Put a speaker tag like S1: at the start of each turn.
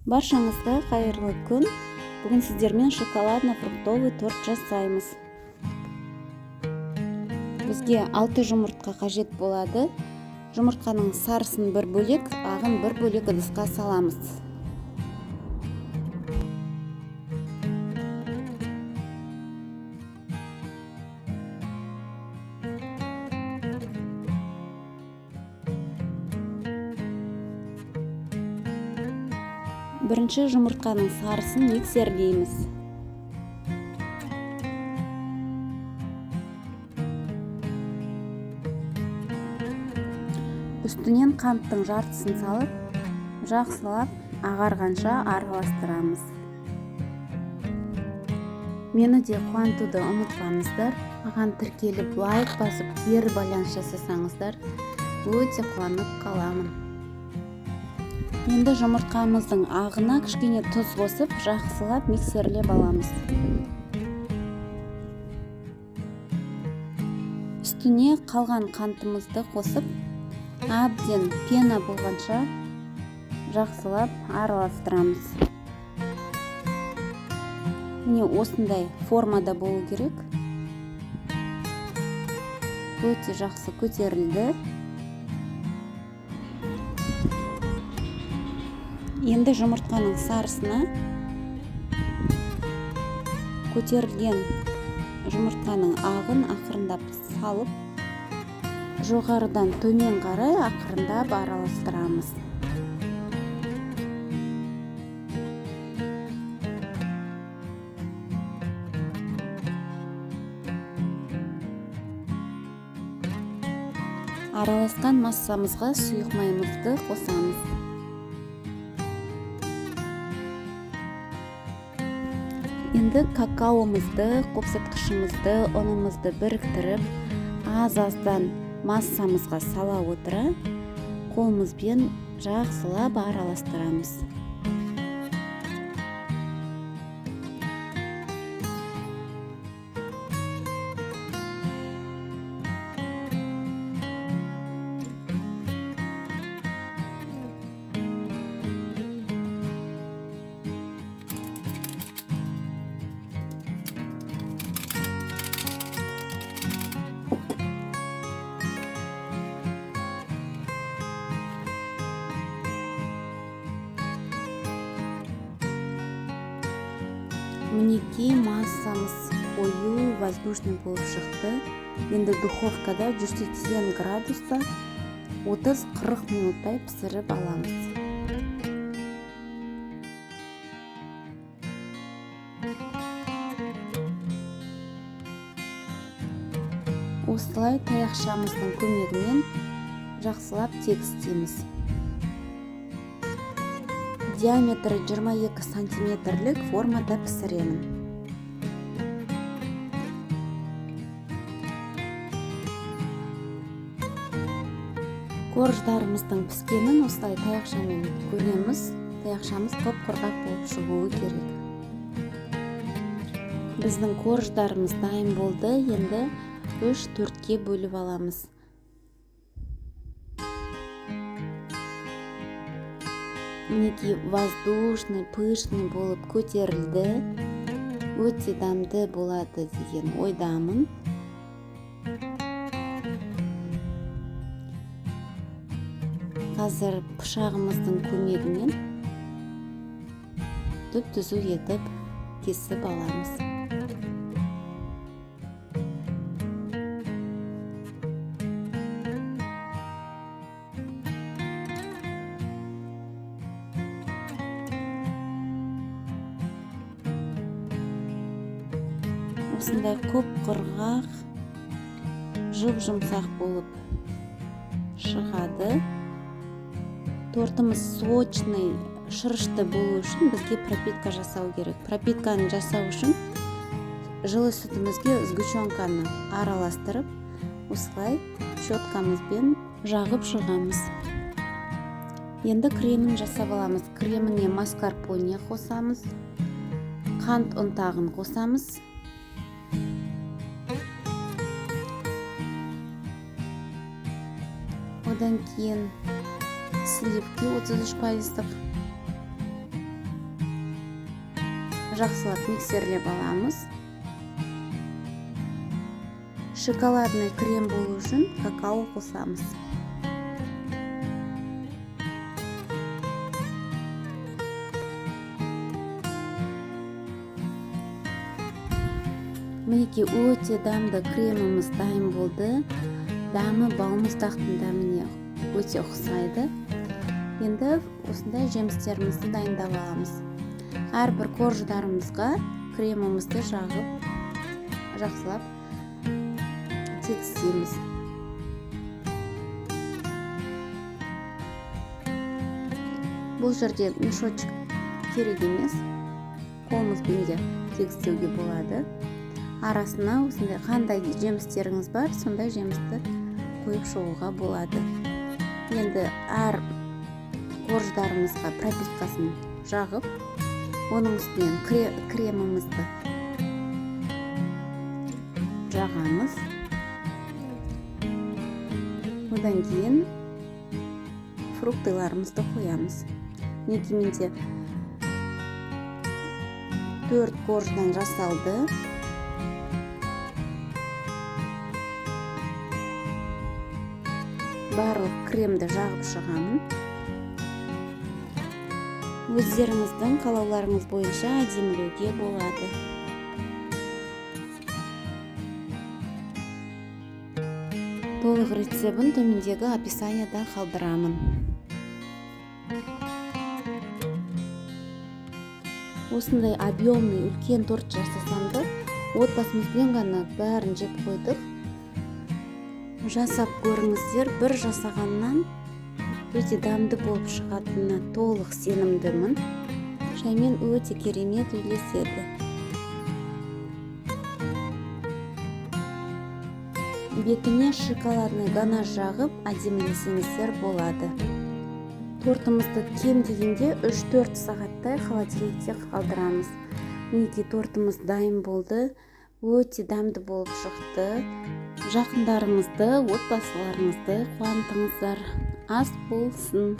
S1: Баршаңызға қайырлы күн. Бүгін сіздермен шоколадно-фруктовый торт жасаймыз. Бізге 6 жұмыртқа қажет болады. Жұмыртқаның сарысын бір бөлек, ағын бір бөлек ыдысқа саламыз. Бірінші жұмыртқаның сарысын миксерлейміз. Үстінен қанттың жартысын салып, жақсылап ағарғанша араластырамыз. Мені де қуантуды ұмытпаңыздар. Маған тіркеліп, лайк басып, кері байланыс жасасаңыздар, өте қуанып қаламын. Енді жұмыртқамыздың ағына кішкене тұз қосып, жақсылап миксерлеп аламыз. Үстіне қалған қантымызды қосып, әбден пена болғанша жақсылап араластырамыз. Міне осындай формада болу керек. Өте жақсы көтерілді. Енді жұмыртқаның сарысына көтерілген жұмыртқаның ағын ақырындап салып, жоғарыдан төмен қарай ақырындап араластырамыз. Араласқан массамызға сұйық майымызды қосамыз. Енді какаомызды, қопсытқышымызды, ұнымызды біріктіріп, аз-аздан массамызға сала отыра, қолымызбен жақсылап араластырамыз. Мінекей массамыз қою, воздушный болып шықты. Енді духовкада 180 градуста 30-40 минуттай пісіріп аламыз. Осылай таяқшамыздың көмегімен жақсылап тегістейміз. Диаметрі 22 сантиметрлік формада пісіремін. Корждарымыздың піскенін осылай таяқшамен көреміз. Таяқшамыз қып-құрғақ болып шығуы керек. Біздің корждарымыз дайын болды. Енді 3-4-ке бөліп аламыз. Мінекей воздушный, пышный болып көтерілді. Өте дәмді болады деген ойдамын. Қазір пышағымыздың көмегімен түп-түзу етіп кесіп аламыз. Осындай құп-құрғақ, жұп-жұмсақ болып шығады. Тортымыз сочный, шырышты болу үшін бізге пропитка жасау керек. Пропитканы жасау үшін жылы сүтімізге сгущенканы араластырып, осылай щеткамызбен жағып шығамыз. Енді кремін жасап аламыз. Креміне маскарпоне қосамыз, қант ұнтағын қосамыз. Одан кейін сливки 33%-лық. Жақсылап миксерлеп аламыз. Шоколадный крем болу үшін какао қосамыз. Мінекей, өте дәмді креміміз дайын болды. Дәмі балмұздақтың дәміне өте ұқсайды. Енді осындай жемістерімізді дайындап аламыз. Әрбір корждарымызға кремімізді жағып, жақсылап тегістейміз. Бұл жерде мешочек керек емес, қолымызбен де тегістеуге болады. Арасына осындай қандай жемістеріңіз бар, сондай жемісті қойып шығуға болады. Енді әр корждарымызға пропиткасын жағып, оның үстінен кремімізді жағамыз. Одан кейін фруктыларымызды қоямыз. Мінекей, менде 4 корждан жасалды. Барлық кремді жағып шығамын. Өздеріңіздің қалауларыңыз бойынша әдемілеуге болады. Толық рецебін төмендегі описанияда қалдырамын. Осындай объемный үлкен торт жасасам да, отбасымызбен ғана бәрін жеп қойдық. Жасап көріңіздер, бір жасағаннан өте дәмді болып шығатынына толық сенімдімін. Шаймен өте керемет үйлеседі. Бетіне шоколадный ганаш жағып әдемілесеңіздер болады. Тортымызды кем дегенде 3-4 сағаттай холодильникте қалдырамыз. Мінекей, тортымыз дайын болды. Өте дәмді болып шықты. Жақындарыңызды, отбасыларыңызды қуантыңыздар. Ас болсын.